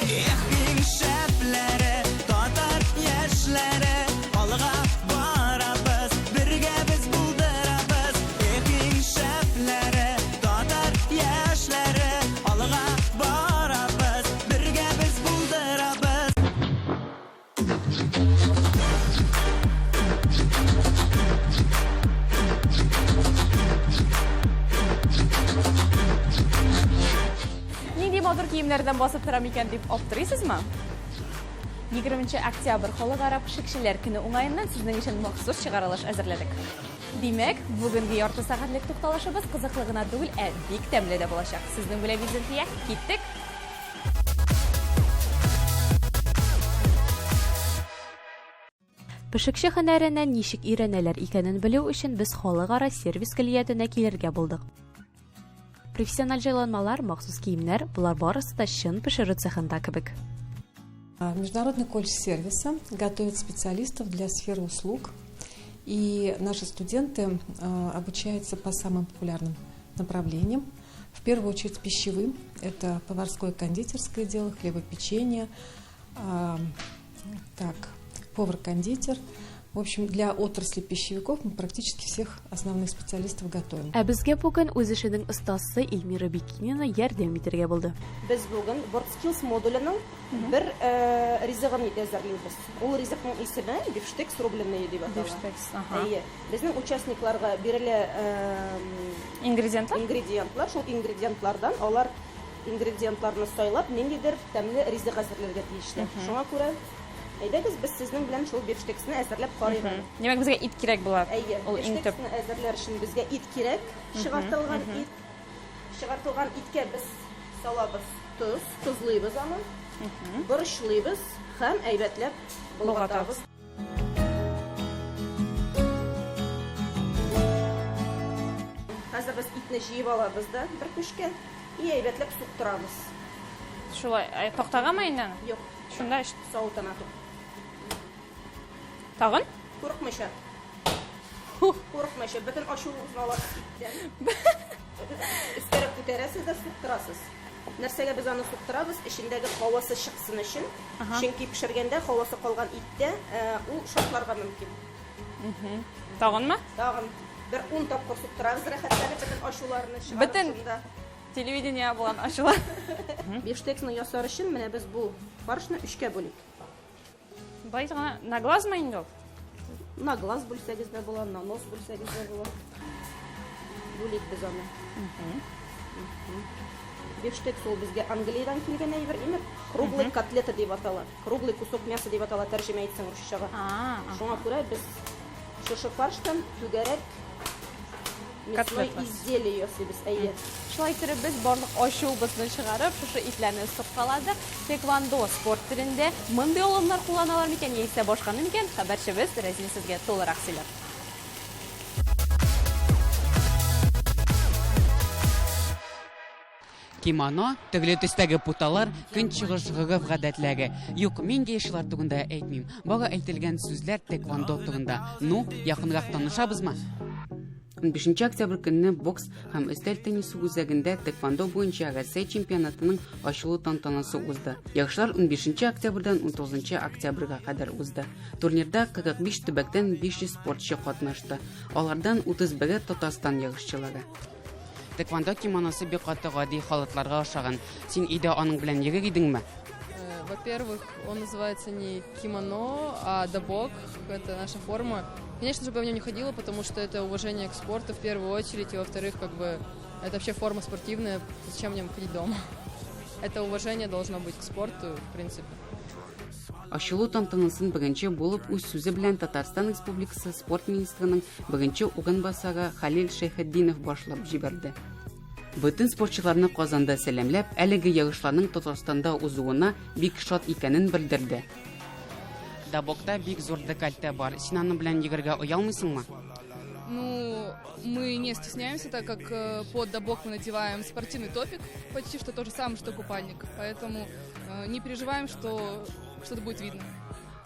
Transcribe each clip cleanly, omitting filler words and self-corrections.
Эх, иң шәпләре, татар яшьләре, алга барабыз, бергә без булдырабыз. Эх, иң шәпләре, татар яшьләре, алга барабыз, бергә без булдырабыз. Нинди матур киемнәрдән басып торам икән дип аптырыйсызмы? 20 октябрь халыкара пешекчеләр көне уңаеннан сезнең өчен махсус чыгарылыш әзерләдек. Димәк, бүгенге ярты сәгатьлек тукталышыбыз кызыклы гына түгел, ә бик тәмле дә булачак. Сезнең белән мин Зөлфия. Киттек! Пешекче һөнәренә ничек өйрәнәләр икәнен белү өчен без халыкара сервис көллиятенә килергә булдык. Профессиональ җайланмалар, махсус киемнәр, болар барысы да чын пешерү цехында кебек. Международный колледж сервиса готовит специалистов для сферы услуг. И наши студенты обучаются по самым популярным направлениям. В первую очередь пищевым. Это поварское кондитерское дело, хлебопечение, так, повар-кондитер. В общем, для отрасли пищевиков мы практически всех основных специалистов готовим. Ә безгә бүген үз эшенең остасы Эльмира Бикинина ярдәм итәргә булды. Без бүген WorldSkills модуленең бер ризыгын әзерлибез. Ул ризыкның исеме бифштекс рубленые дип атала. Бифштекс, аха. Әйе. Безнең участникларга бирелә ингредиентлар. Ингредиентлар, шул ингредиентлардан алар ингредиентларны сайлап, ниндидер тәмле ризык әзерләргә тиешләр. Шуңа күрә әйдәгез, без сезнең белән шул бифштексны әзерләп карыйк әле. Димәк, безгә ит кирәк була. Әйе, ул иң төп. Бифштексны әзерләр өчен безгә ит кирәк, чыгартылган ит. Чыгартылган иткә без салабыз тоз, тозлыйбыз аны, борычлыйбыз һәм әйбәтләп болгатабыз. Хәзер без итне җыеп алабыз да бер күчкә и әйбәтләп суктырабыз. Шулай, ә тактагамы инде аны? Юк. Шунда савытына тук. Тагын? Курыкмыйча. Курыкмыйча, бөтен ачуыгызны аласыз иттән. Өстәрәк күтәрәсез дә суктырасыз. Нәрсәгә без аны суктырабыз? Эчендәге һавасы чыксын өчен. Чөнки пешергәндә һавасы калган иттә ул шартларга мөмкин. Тагынмы? Тагын. Бер ун тапкыр суктырабыз рәхәтләнеп, бөтен ачуларны чыгарып Бөтен шунда. телевидение булган ачулар. Бифштексны ясар өчен менә без бу фаршны өчкә бүлик. Былай гына на глазмы инде ул? На глаз бүлсәгез дә була, на нос бүлсәгез дә була. Бүлик без аны. Бифштекс ул безгә Англиядән килгән әйбер, име? Круглый котлета дип атала. Круглый кусок мяса дип атала, тәрҗемә итсәң русчага. Шуңа күрә без шушы фарштан түгәрәк мясной изделие ясыйбыз, әйе. Шулай иттереп без барлык ачуыбызны чыгарып, шушы итләрне суккаладык. Тэквондо спорт төрендә мондый алымнар кулланалар микән яисә башканы микән, хәбәрчебез Рәзил сезгә тулырак сөйләр. Кимоно, төрле төстәге путалар, көнчыгыш гореф-гадәтләре. Юк, мин гейшалар турында әйтмим. Бары әйтелгән сүзләр тэквондо турында. Ну, якынрак танышабызмы? 15 октябрь көнне бокс һәм өстәл теннисы үзәгендә тэквондо буенча Россия чемпионатының ачылу тантанасы узды. Ярышлар 15 октябрьдән 19 октябрьгә кадәр узды. Турнирда 45 төбәктән 500 спортчы катнашты. Алардан 31-е Татарстан ярышчылары. Тэквондо кимоносы бик каты гади халатларга ошаган. Син өйдә аның белән йөрер идеңме? Во-первых, он называется не кимоно, а добок. Это наша форма. Конечно же, я в нем не ходила, потому что это уважение к спорту в первую очередь, и во-вторых, как бы это вообще форма спортивная, зачем в нем ходить дома? Это уважение должно быть к спорту, в принципе. Ачылу тантанасын беренче булып үз сүзе белән Татарстан Республикасы спорт министрының беренче урынбасары Хәлил Шәйхетдинов башлап җибәрде. Бөтен спортчыларны Казанда сәламләп, әлеге ярышларның Татарстанда узуына бик шат икәнен белдерде. Добокта бик зур декольте бар. Син аның белән йөгергә оялмыйсыңмы? Ну, мы не стесняемся, так как э, под добок мы надеваем спортивный топик, почти что то же самое, что купальник. Поэтому э, не переживаем, что что-то будет видно.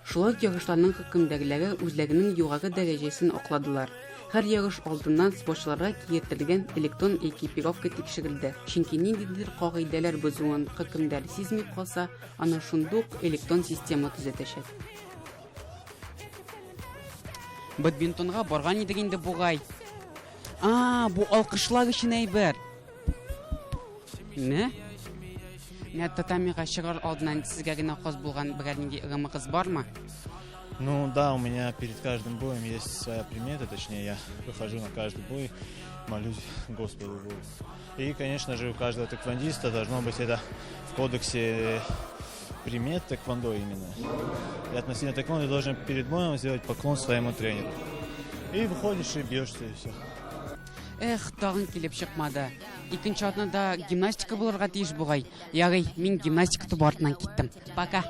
Шулай ук ярышларның хөкемдарлары үзләренең югары дәрәҗәсен акладылар. Һәр ярыш алдыннан спортчыларга киертелгән электрон экипировка тикшерелде, чөнки ниндидер кагыйдәләр бозуын хөкемдар сизми калса, аны шундук электрон система төзәтәчәк. Бадминтонга барган идек инде бугай. А, бу алкышлар өчен әйбер. Не? Менә татамига чыгар алдыннан сезгә генә хас булган берәр нинди ырымыгыз бармы? Ну да, у меня перед каждым боем есть своя примета, точнее я выхожу на каждый бой, молюсь Господу Богу. И, конечно же, у каждого тэквондиста должно быть это в кодексе примет тэквондо именно. И относительно тэквондо должен перед боем сделать поклон своему тренеру. И выходишь и бьешься, и все. Эх, тагын килеп чыкмады. Икенче атнада гимнастика булырга тиеш бугай. Ярый, мин гимнастика тубы артыннан киттем. Пока.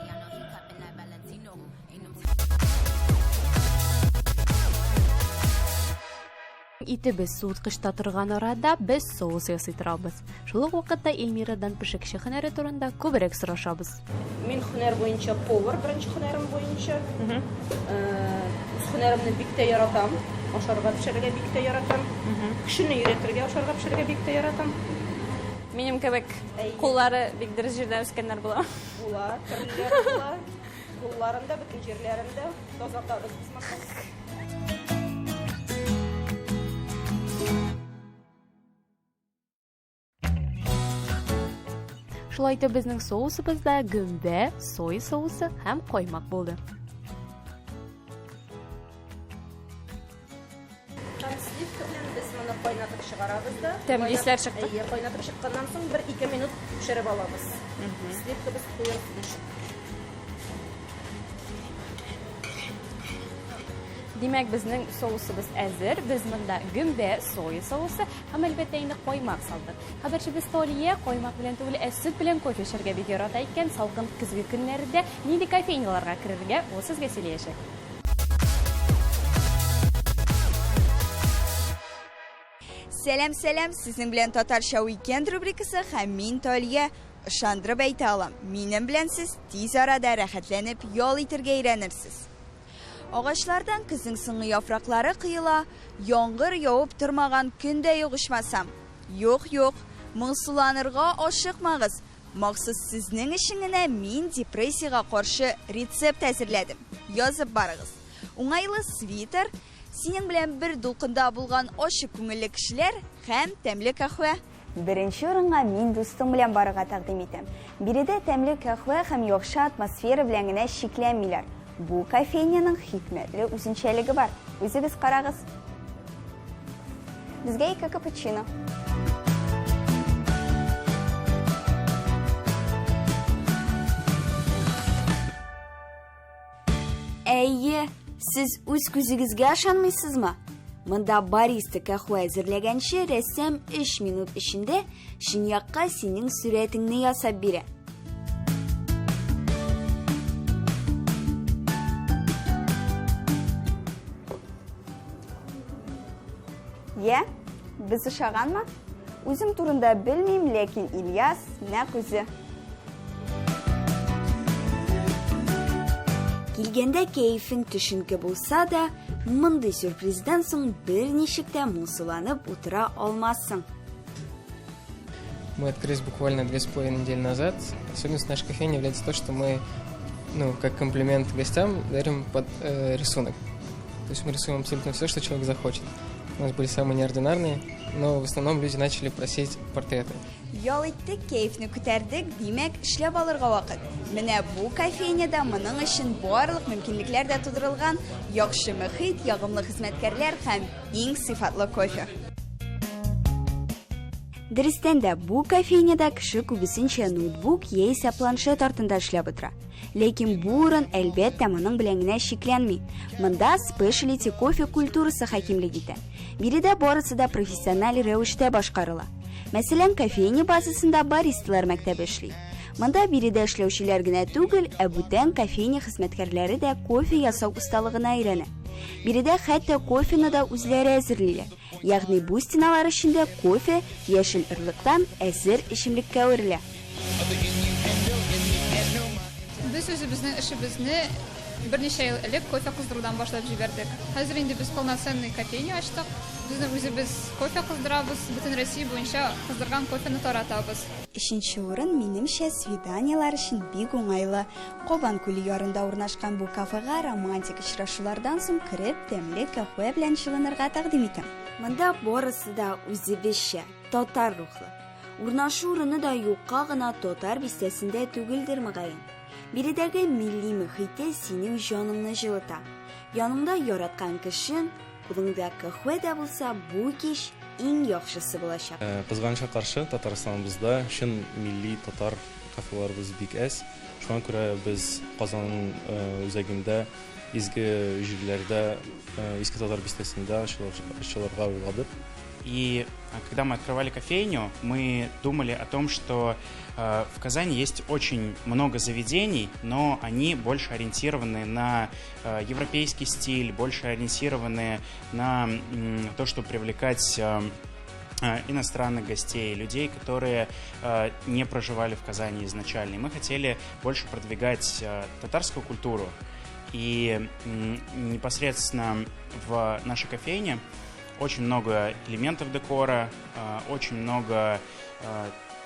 Итебез суыткычта торган арада без соус ясый торабыз. Шул ук вакытта Эльмирадан пешекче һөнәре турында күбрәк сорашабыз. Мин һөнәр буенча повар, беренче һөнәрем буенча. Үз һөнәремне бик тә яратам. Ашарга пешерергә бик тә яратам. Кешене өйрәтергә ашарга пешерергә бик тә яратам. Минем кебек куллары бик дөрес җирдә үскәннәр була. Була, төрлеләре була. Кулларын да, бөтен җирләрен дә тазартабыз без монда. Шулай итеп безнең соусыбызда гөмбә, соя соусы һәм каймак булды. Һәм сливка белән без моны кайнатып чыгарабыз да. Тәмле исләр чыкты. Әйе, кайнатып чыкканнан соң 1-2 минут пешереп алабыз. Сливкабыз куерсын өчен. Димәк, безнең соусыбыз әзер. Без монда гөмбә, соя соусы һәм, әлбәттә, инде каймак салдык. Хәбәрчебез Талия каймак белән түгел, ә сөт белән кофе эчәргә бик ярата икән. Салкын көзге көннәрдә нинди кофейняларга керергә, ул сезгә сөйләячәк. Сәлам, сәлам, сезнең белән Татарча уикенд рубрикасы һәм мин Талия. Ышандырып әйтә алам, минем белән сез тиз арада рәхәтләнеп ял итергә өйрәнерсез. Агачлардан көзнең соңгы яфраклары коела, яңгыр явып тормаган көн дә юк ичмасам. Юк, юк, моңсуланырга ашыкмагыз. Махсус сезнең өчен генә мин депрессиягә каршы рецепт әзерләдем. Язып барыгыз. Уңайлы свитер, синең белән бер дулкында булган ачык күңелле кешеләр һәм тәмле каһвә. Беренче урынга мин дустың белән барырга тәкъдим итәм. Биредә тәмле каһвә һәм яхшы атмосфера белән генә чикләнмиләр. Бу кофейняның хикмәтле үзенчәлеге бар. Үзегез карагыз. Безгә ике капучино. Әйе, сез үз күзегезгә ышанмыйсызмы? Монда бариста каһвә әзерләгәнче рәссам 3 минут эчендә чынъякка синең сурәтеңне ясап бирә. Йә, без ошаганмы? Үзем турында белмим, ләкин Ильяс нәкъ үзе. Килгәндә кәефең төшенке булса да, мондый сюрприздан соң берничек тә моңсуланып утыра алмассың. Мы открылись буквально 2,5 недели назад. Особенность нашей кофейни является то, что мы, ну, как комплимент гостям, дарим под рисунок. То есть мы рисуем абсолютно все, что человек захочет. У нас были самые неординарные, но в основном люди начали просить портреты. Ял иттек, кәефне күтәрдек, димәк, эшләп алырга вакыт. Менә бу кофейняда моның өчен барлык мөмкинлекләр дә тудырылган, яхшы мөхит, ягымлы хезмәткәрләр һәм иң сыйфатлы кофе. Дөрестән дә, бу кофейняда кеше күбесенчә ноутбук яисә планшет артында эшләп утыра. Ләкин бу урын, әлбәттә, моның белән генә чикләнми. Монда спешлити кофе культурасы хакимлек итә. Биредә барысы да профессиональ рәвештә башкарыла. Мәсәлән, кофейня базасында баристалар мәктәбе эшли. Монда биредә эшләүчеләр генә түгел, ә бүтән кофейня хезмәткәрләре дә кофе ясау осталыгына өйрәнә. Биредә хәтта кофены да үзләре әзерлиләр. Ягъни бу стеналар эчендә кофе яшел орлыктан әзер эчемлеккә әверелә. Без үзебезнең эшебезне. Берничә ел элек кофе кыздырудан башлап җибәрдек. Хәзер инде без полноценный кофейня ачтык. Безнең үзебез кофе кыздырабыз, бөтен Россия буенча кыздырган кофены таратабыз. Өченче урын, минемчә, свиданиеләр өчен бик уңайлы. Кабан күле ярында урнашкан бу кафега романтик очрашулардан соң кереп, тәмле каһвә белән җылынырга тәкъдим итәм. Монда барысы да үзебезчә, татар рухлы. Урнашу урыны да юкка гына татар бистәсендә түгелдер, мөгаен. Биредәге милли мөхите синең җаныңны җылыта. Яныңда яраткан кешең, кулыңда каһвә дә булса, бу кич иң яхшысы булачак. Кызганычка каршы, Татарстаныбызда чын милли татар кафеларыбыз бик әз. Шуңа күрә без Казан үзәгендә, изге җирләрдә, Иске Татар бистәсендә ачылырга уйладык. И когда мы открывали кофейню, мы думали о том, что в Казани есть очень много заведений, но они больше ориентированы на европейский стиль, больше ориентированы на то, чтобы привлекать иностранных гостей, людей, которые не проживали в Казани изначально. И мы хотели больше продвигать татарскую культуру. И непосредственно в нашей кофейне очень много элементов декора, очень много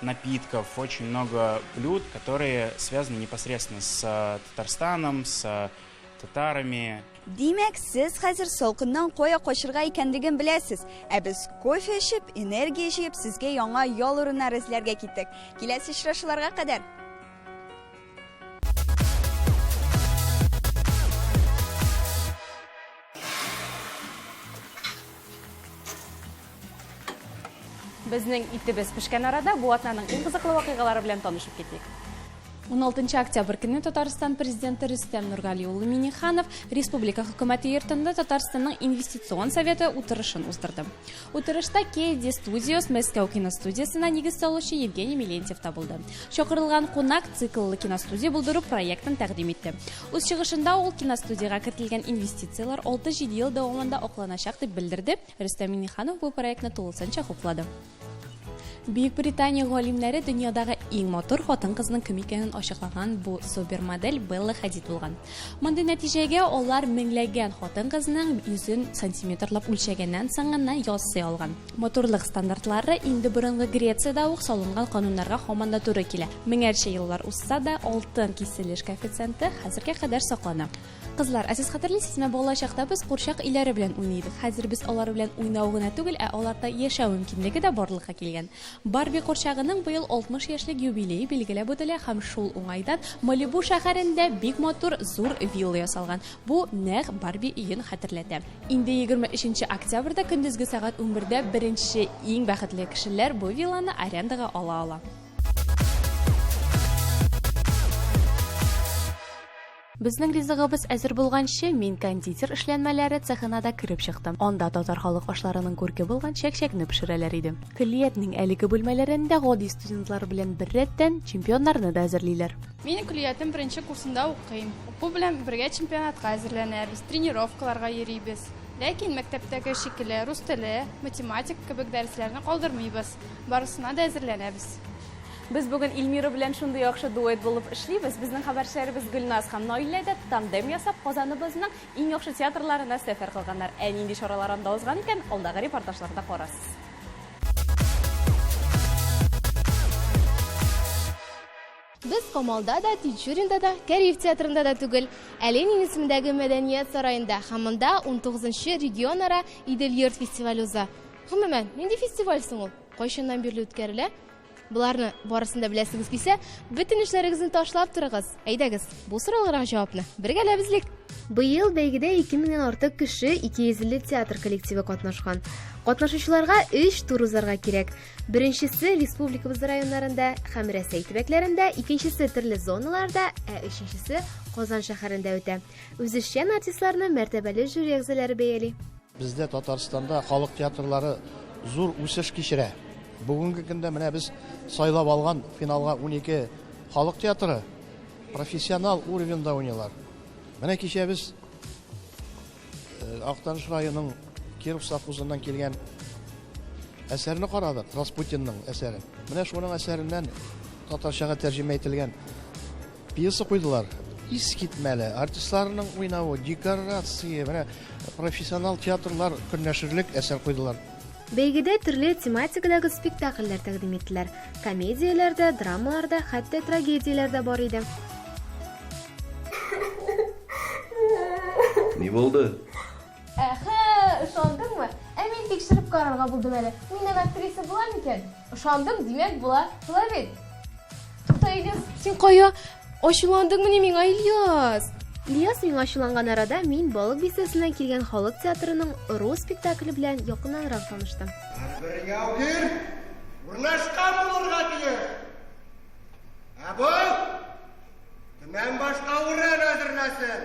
напитков, очень много блюд, которые связаны непосредственно с Татарстаном, с татарами. Димәк, сез хәзер салкыннан кая качырга икәнлеген беләсез. Ә без кофе эчеп, энергия җыеп, сезгә яңа ял урыннары эзләргә киттек. Киләсе очрашуларга кадәр. Безнең итебез пешкән арада бу атнаның иң кызыклы вакыйгалары белән танышып китик. 16 октябрь көнне Татарстан президенты Рөстәм Нургали улы Минниханов Республика хөкүмәте йортында Татарстанның инвестицион советы утырышын уздырды. Утырышта KD Studios Мәскәү киностудиясенә нигез салучы Евгений Мелентьев та булды. Чакырылган кунак цикллы киностудия булдыру проектын тәкъдим итте. Үз чыгышында ул киностудиягә кертелгән инвестицияләр 6-7 ел дәвамында акланачак дип белдерде. Рөстәм Минниханов бу проектны тулысынча хуплады. Бөек Британия галимнәре дөньядагы иң матур хатын-кызның кем икәнен ачыклаган бу супермодель Белла Хадид булган. Мондый нәтиҗәгә алар меңләгән хатын-кызның йөзен сантиметрлап үлчәгәннән соң гына ясый алган. Матурлык стандартлары инде борынгы Грециядә ук салынган кануннарга һаман да туры килә. Меңәрчә еллар узса да, алтын киселеш коэффициенты хәзергә кадәр саклана. Кызлар, ә сез хәтерлисезме, бала чакта без курчак өйләре белән уйный идек. Хәзер без алар белән уйнау гына түгел, ә аларда яшәү мөмкинлеге дә барлыкка килгән. Барби курчагының быел 60 яшьлек юбилее билгеләп үтелә һәм шул уңайдан Малибу шәһәрендә бик матур зур вилла ясалган. Бу нәкъ Барби өен хәтерләтә. Инде 23 октябрьдә көндезге сәгать 11дә беренче иң бәхетле кешеләр бу вилланы арендага ала ала. Безнең ризыгыбыз әзер булганчы, мин кондитер эшләнмәләре цехына да кереп чыктым. Анда татар халык ашларының күрке булган чәкчәкне пешерәләр иде. Көллиятнең әлеге бүлмәләрендә гади студентлар белән беррәттән чемпионнарны да әзерлиләр. Мин көллиятнең беренче курсында укыйм. Уку белән бергә чемпионатка әзерләнәбез, тренировкаларга йөрибез. Ләкин мәктәптәге шикелле рус теле, математика кебек дәресләрне калдырмыйбыз. Барысына да әзерләнәбез. Без бүген Эльмира белән шундый яхшы дуэт булып эшлибез. Безнең хәбәрчеләребез Гөлназ һәм Наилә дә тандем ясап, Казаныбызның иң яхшы театрларына сәфәр кылганнар. Ә нинди чаралар анда узган икән, алдагы репортажларда карарсыз. Без Камалда да, Тинчуринда да, Кариев театрында да түгел, ә Ленин исемендәге мәдәният сараенда һәм монда 19 регионара Идел-йорт фестивале уза. Гомумән, нинди фестиваль соң ул? Кайчаннан бирле үткәрелә? Боларны барысын да беләсегез килсә, бөтен эшләрегезне ташлап торыгыз. Әйдәгез, бу сорауларга җавапны бергәләп эзлик. Быел бәйгедә 2000-нән артык кеше, 250 театр коллективы катнашкан. Катнашучыларга 3 тур узарга кирәк. Беренчесе республикабыз районнарында һәм Рәсәй төбәкләрендә, икенчесе төрле зоналарда, ә өченчесе Казан шәһәрендә үтә. Үзешчән артистларны мәртәбәле жюри әгъзалары бәяли. Бездә Татарстанда халык театрлары зур үсеш кичерә. Бүгенге көндә менә без сайлап алган финалга 12 халык театры профессионал уровеньда уйныйлар. Менә кичә без Актаныш районының Киров совхозыннан килгән әсәрне карадык, Распутинның әсәрен. Менә шуның әсәреннән татарчага тәрҗемә ителгән пьеса куйдылар. Искитмәле, артистларның уйнавы, декорация, менә профессионал театрлар көнләшерлек әсәр куйдылар. Бәйгедә төрле тематикадагы спектакльләр тәкъдим иттеләр. Комедияләр дә, драмалар да, хәтта трагедияләр дә бар иде. Ни булды? Әхә, ышандыңмы? Ә мин тикшереп карарга булдым әле. Миннән актриса була микән? Ышандым, димәк, була. Шулай бит? Тукта, Ильяс, син кая? Ачуландыңмыни миңа, Ильяс? Ильяс миңа ачуланган арада мин Балык бистәсеннән килгән халык театрының Ыру спектакле белән якыннанрак таныштым. Һәрбер яугир урнашкан булырга тиеш. Ә бу төмән башка урын әзерләсен.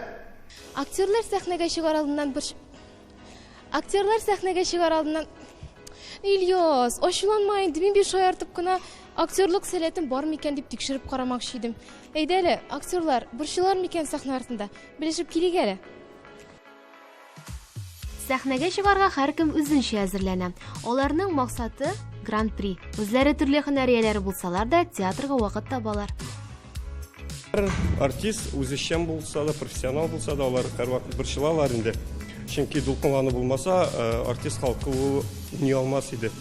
Актерлар сәхнәгә чыгар алдыннан бер Актерлар сәхнәгә чыгар алдыннан Ильяс, ачуланма инде, мин бит шаяртып кына актерлык сәләтем бар микән дип тикшереп карамакчы идем. Әйдә әле, актерлар борчылар микән сәхнә артында? Белешеп килик әле. Сәхнәгә чыгарга һәркем үзенчә әзерләнә. Аларның максаты Гран-при. Үзләре төрле һөнәр ияләре булсалар да, театрга вакыт табалар. Артист үзешчән булса да, профессионал булса да, алар һәрвакыт борчылалар инде. Чөнки дулкынлану булмаса, э, артист халкы ул уйный алмас иде.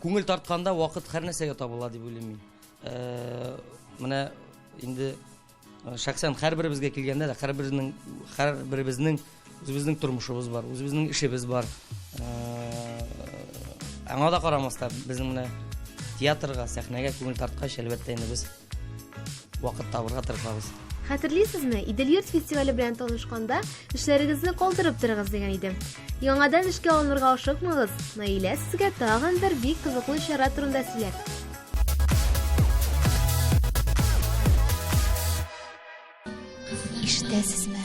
Күңел тартканда вакыт һәр нәрсәгә табыла дип уйлыйм мин. Э, менә инде Шәхсән һәрберебезгә килгәндә дә, һәрберебезнең һәрберебезнең үзебезнең тормышыбыз бар, үзебезнең эшебез бар. Аңа да карамастан, безнең менә театрга, сәхнәгә күңел тарткач, әлбәттә инде без вакыт табырга тырышабыз. Хәтерлисезме, Идел-йорт фестивале белән танышканда, эшләрегезне калдырып торыгыз дигән идем. Яңадан эшкә алынырга ашыкмагыз, Наилә сезгә тагын бер бик кызыклы чара турында сөйләр. Ишетәсезме?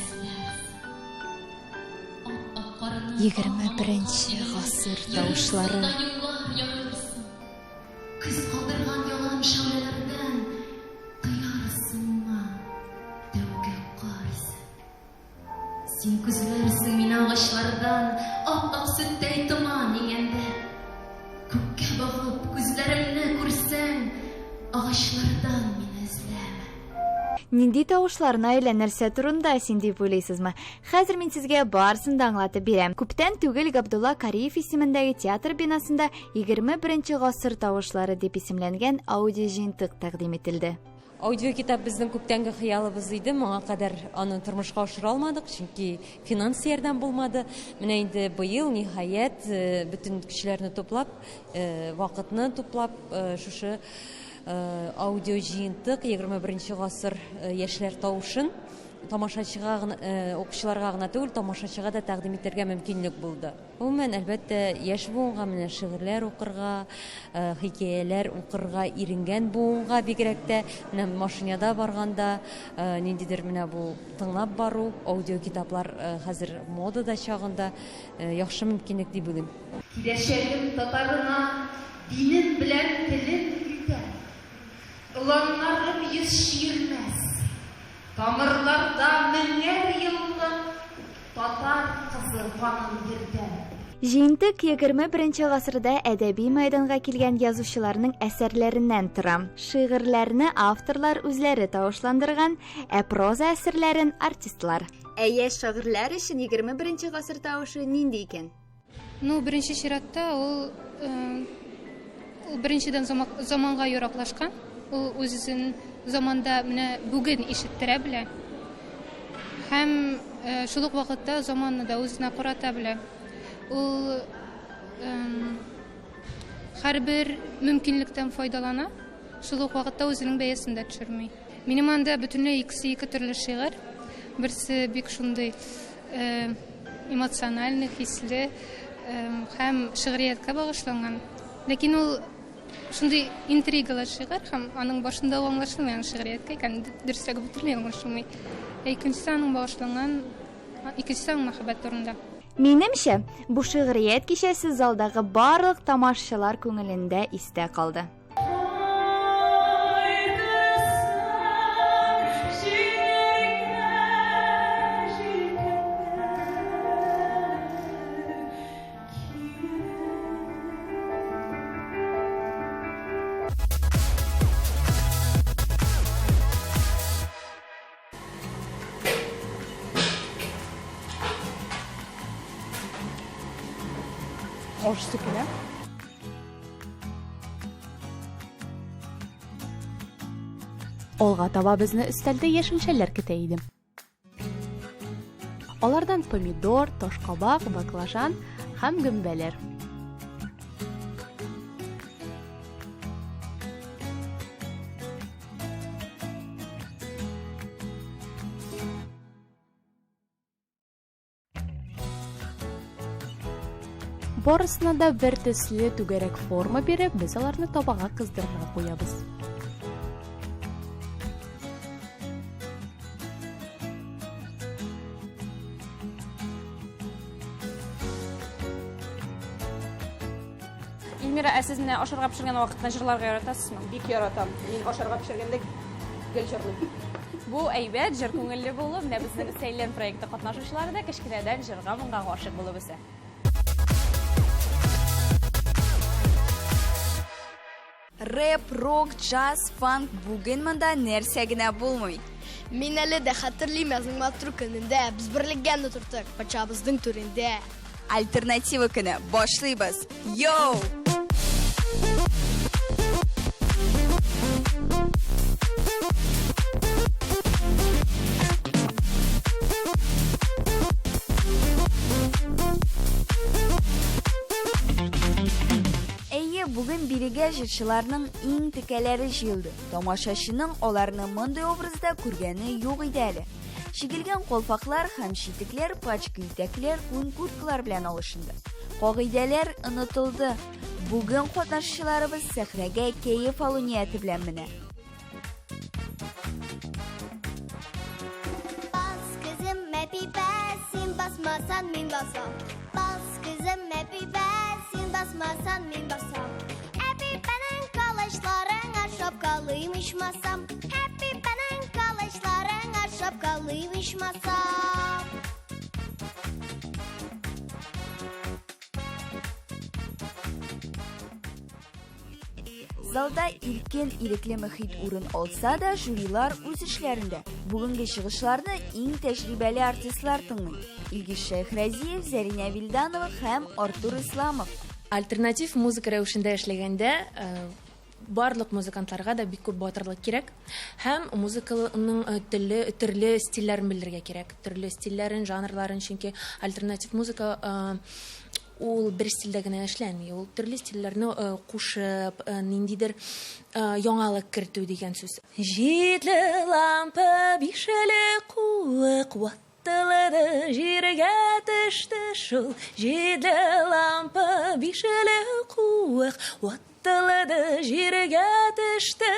21 гасыр тавышлары. Көз калдырган ялан шәүләләрдән тоярсың моңа тәүге кар исе. Син күзләрсең мине агачлардан, Ап-ак сөттәй томан иңгәндә. Күккә багып, күзләремне күрсәң, Агачлардан мине эзләмә. Нинди тавышлар, Наилә, нәрсә турында син дип уйлыйсызмы? Хәзер мин сезгә барысын да аңлатып бирәм. Күптән түгел Габдулла Кариев исемендәге театр бинасында 21 гасыр тавышлары дип исемләнгән аудиоҗыентык тәкъдим ителде. Аудиокитап безнең күптәнге хыялыбыз иде, моңа кадәр аны тормышка ашыра алмадык, чөнки финанс ярдәм булмады. Менә инде быел, ниһаять, э, бөтен көчләрне туплап, э, вакытны туплап, э, шушы аудио җыентык 21 гасыр яшьләр тавышын тамашачыга гына, укучыларга гына түгел, тамашачыга да тәкъдим итәргә мөмкинлек булды. Гомумән, әлбәттә, яшь буынга менә шигырьләр укырга, э, хикәяләр укырга иренгән буынга бигрәк тә, менә машинада барганда э, ниндидер менә бу тыңлап бару, аудиокитаплар э, хәзер модада чагында яхшы мөмкинлек дип уйлыйм. Киләчәгем татарына динем белән телем илтәм. Ыланнарым йөз чөермәс. Тамырларда меңәр еллык татар кызы канын йөртәм. Җыентык 21 гасырда әдәби мәйданга килгән язучыларның әсәрләреннән тора. Шигырьләрне авторлар үзләре тавышландырган, ә проза әсәрләрен артистлар. Ә яшь шагыйрьләр өчен 21 гасыр тавышы нинди икән? Ну, беренче чиратта ул ул беренчедән заманга яраклашкан. Ул үзен заманда менә бүген ишеттерә белә. Һәм шул ук вакытта заманны да үзенә карата белә. Ул һәрбер мөмкинлектән файдалана, шул ук вакытта үзенең бәясен дә төшерми. Минем анда бөтенләй икесе ике төрле шигырь. Берсе бик шундый эмоциональный, хисле һәм шигърияткә багышланган. Ләкин ул шундый интригалы шигырь һәм аның башында ук аңлашылмый аның шигърияткә икән, дөресрәге бөтенләй аңлашылмый. Ә икенчесе аның багышланган, икенчесе аның мәхәббәт турында. Минемчә, бу шигърият кичәсе залдагы барлык тамашчылар күңелендә истә калды. Ашыйсы килә. Алга таба безне өстәлдә яшелчәләр көтә иде. Алардан помидор, ташкабак, баклажан һәм гөмбәләр. Барысына да бер төсле түгәрәк форма биреп, без аларны табага кыздырырга куябыз. Эльмира, ә сез менә ашарга пешергән вакытта җырларга яратасызмы? Бик яратам. Мин ашарга пешергәндә гел җырлыйм. Бу әйбәт, җыр күңелле булу. Менә безнең Сәйлән проекты катнашучылары да кечкенәдән җырга моңга гашыйк булып үсә. Рэп, рок, джаз, фанк бүген монда нәрсә генә булмый. Мин әле дә хәтерлим язның матур көнендә без берлеггән утырттык патшабызның түрендә. Альтернатива көне башлыйбыз. Йоу! Әйе, бүген бирегә җырчыларның иң текәләре җыелды. Тамашачының аларны мондый образда күргәне юк иде әле. Чигелгән калфаклар һәм читекләр пачка итәкләр, күн курткалар белән алышынды. Кагыйдәләр онытылды. Бүген катнашучыларыбыз сәхнәгә кәеф алу нияте белән менә. Бас кызым, әпи бәс, син басмасан, мин басам. Бас кызым, әпи бәс, син басмасан, мин басам. Әпи бәнең калачларыңа шапкалыйм ичмасам. Әпи бәнең калачларыңа шапкалыйм ичмасам. Залда иркен, ирекле мөхит урын алса да, жюрилар үз эшләрендә. Бүгенге чыгышларны иң тәҗрибәле артистлар тыңлый. Илгиз Шәйхразиев, Зәринә Вилданова һәм Артур Исламов. Альтернатив музыка рәвешендә эшләгәндә, э, барлык музыкантларга да бик күп батырлык кирәк һәм музыканың э, төрле төрле стильләрен белергә кирәк. Төрле стильләрен, жанрларын, чөнки альтернатив музыка э, ул бер стильдә генә эшләнми. Ул төрле стильләрне э, кушып, э, ниндидер э, яңалык кертү дигән сүз. Җитле лампа бишеле куык ватылды, җиргә төште шул. Җитле лампа бишеле куык ватылды, җиргә төште.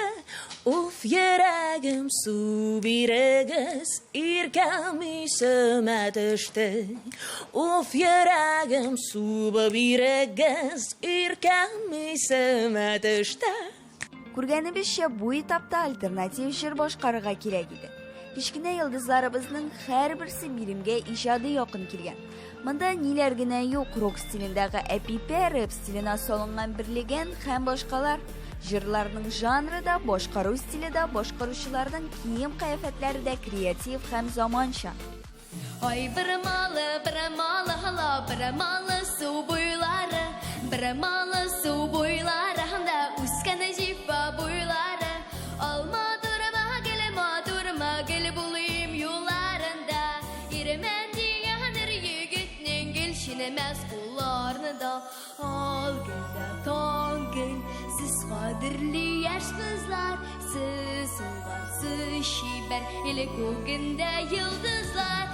Уф, йөрәгем, су бирегез, иркәм исемә төште. Уф, йөрәгем, су бирегез, иркәм исемә төште. Күргәнебезчә, бу этапта альтернатив җыр башкарырга кирәк иде. Кечкенә йолдызларыбызның һәрберсе биремгә иҗади якын килгән. Монда ниләр генә юк, рок стилендагы әпипә, рэп стилена салынган берлеген һәм башкалар. Җырларның жанры да, башкару стиле дә, башкаручыларның кием-кыяфәтләре дә креатив һәм заманча. Ай, брамалы, брамалы, һала, брамалы су буйлары, брамалы су буйлары, анда үскән җифа буйлары. Алма турма, гел матурма, гел булыйм юлларында. Ирмен дигән егетнең гел шинемәс кулларны да. Ал гөл дә таң гөл, сез кадерле яшь кызлар, сез уңган, сез чибәр, иле күгендә йолдызлар.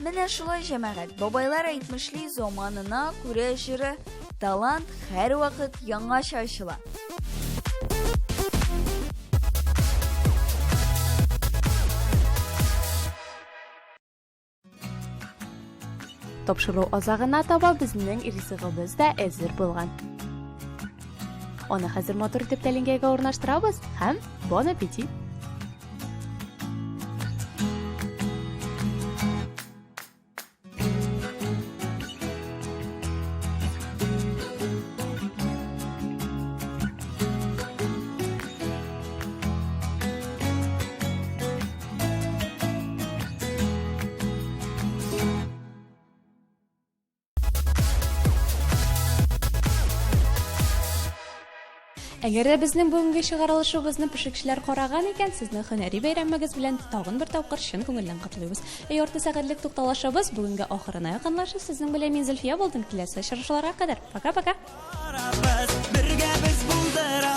Менә шулай, җәмәгать, бабайлар әйтмешли, заманына күрә җыры, талант һәрвакыт яңача ачыла. Тапшыру азагына таба безнең ризыгыбыз да әзер булган. Аны хәзер матур итеп тәлинкәгә урнаштырабыз һәм бон аппетит! Әгәр дә безнең бүгенге чыгарылышыбызны пешекчеләр караган икән, сезне һөнәри бәйрәмегез белән тагын бер тапкыр чын күңелдән котлыйбыз. Ә ярты сәгатьлек тукталышыбыз бүгенге ахырына якынлаша. Сезнең белән мин Зөлфия булдым. Киләсе очрашуларга кадәр. Пока-пока. Бергә без булдырабыз.